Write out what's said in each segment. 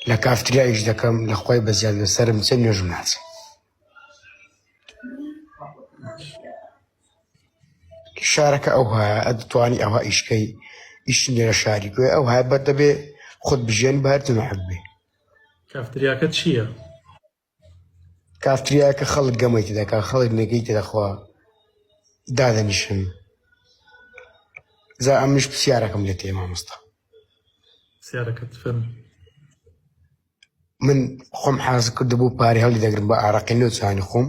لە کافتریا ئیش دەکەم لە خوای بەزیاد بێ سەرم چێ نوێژم ناچێ. شارەکە ئەوهایە ئەدەتوانی ئەوها ئیشکەی ئیش نیە لە شاری گوێ ئەوهایە بەر دەبێ خۆت بژێن بە هەر جەماعەت بێ. کافتریاکە چییە؟ کافتریاکە خەڵک گەمەی تێدەکا خەڵک نێگەی تێدەخوا دادەنیشن جا ئەمنیش پرسیارەکەم لێ تێ مامۆستا. پرسیارەکەت فەرموو. من خۆم حازر کردبوو پارەی هەڵی دەگرم بە ئارەقەی نەوچانی خۆم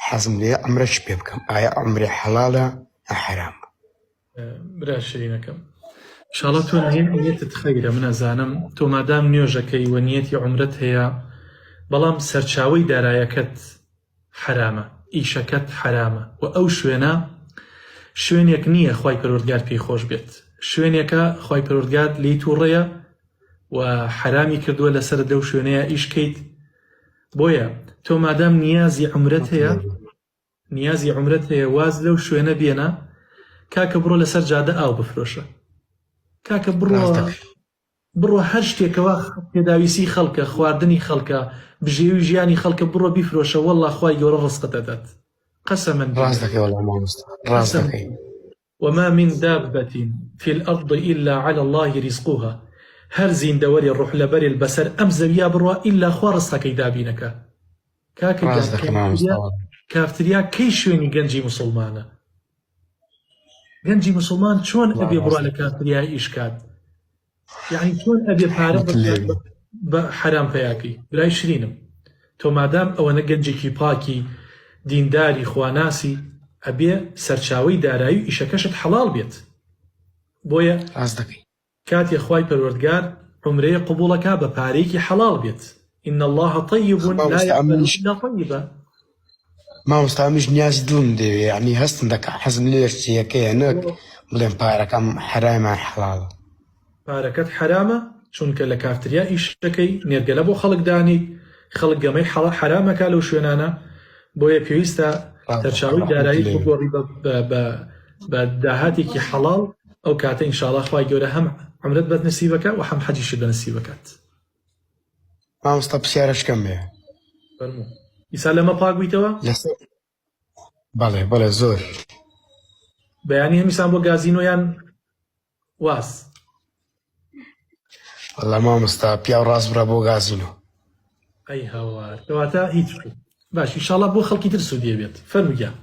حەزم لێیە عەمرەش پێ بکەم ئایا عەمرە حەڵاڵە یا حەرامە؟ برا شیرینەکەم شاڵە تۆ نیەتت خەیرە من ئەزانم تۆ مادام نوێژەکەی و نیەتی عومرەت هەیە بەڵام سەرچاوەی دارایەکەت حەرامە ئیشەکەت حەرامە و ئەو شوێنە شوێنێک نییە خوای پەروەردگار پێی خۆش بێت شوێنێکە خوای پەروەردگار لێی تووڕەیە و حەرامی کردووە لەسەرت لەو شوێنەیە ئیش کەیت بۆیە تۆ مادام نیازی عومرەت هەیە نیازی عومرەت هەیە واز لەو شوێنە بێنە کاکە بڕۆ لەسەر جادە ئاو بفرۆشە کاکە بڕۆ بڕۆ هەر شتێکەوە پێداویستی خەڵکە خواردنی خەڵکە بژێوی ژیانی خەڵکە بڕۆ بیفرۆشە والله خوای گەورە ڕزقت ئەدات قەسەمەن بالله ڕاست دەکەی وەڵا مامۆستا ڕاست قەسەم دەکەی وما من دابة فی الارض الا علی اللە رزقها هەر زیندەوەرێ ڕوح لەبەرێ بەسەر ئەم زەویا بڕوا ئیلا خوا ڕزقەکەی دابینەکا کاکە گیان ڕاست دەکەی مامۆستا کافتریا وەڵا. کافتریا کەی شوێنی گەنجی موسڵمانە گەنجی موسڵمان چۆن وەڵا ئەبێ ڕاست بڕوا لە دەکەی. کافتریا ئیش کات یعنی چۆن ئەبێ پارە ڕەحمەت لێ بێ. بە حەرام پەیاکەی برای شرینم تۆ مادام ئەوەنە گەنجێکی پاکی دینداری خواناسی ئەبێ سەرچاوەی دارایی و ئیشەکەشت حەڵاڵ بێت بۆیە ڕاست دەکەی. کاتێ خوای پەروەردگار عومرەیە قبوڵەکا بە پارەیەکی حەڵاڵ بێت ان اللە طیب لا مامۆستا یقبل ئەمنیش الا طیبا. مامۆستا ئەمنیش نیازی دڵم دەوێ یعنی هەستم دەکا حەزم لێ شتیەکەیە نەک بڵێم پارەکەم حەرامە حەڵاڵە. پارەکەت حەرامە چونکە لە کافتریا ئیشەکەی نێرگەلە بۆ خەڵک دانیت خەڵک گەمەی حەرام ئەکا لەو شوێنانە بۆیە پێویستە ڕاست دەکەی سەرچاوەی ڕەحمەتی داراییت لێ بێ. بگۆڕی بە بە بە بە داهاتێکی حەڵاڵ ئەو کاتە ئینشاڵا خوای گەورە هەم عومرەت بە نسیبەکا و هەم حەجیشت بە نسیبەکات. مامۆستا پرسیارەشکەم هەیە. فەرموو. ئیسا لەمە پاک بوویتەوە؟ لەسەر بەڵێ بەڵێ زۆر. بەیانی هەمیسان بۆ گازینۆ یان واز. وەڵا مامۆستا پیاو ڕاست بڕە بۆ گازینۆ. ئەی هاوار کەواتە هیچ بوو باش ئیشاڵا بۆ خەڵکی تر سوودی بێت فەرموو گیان.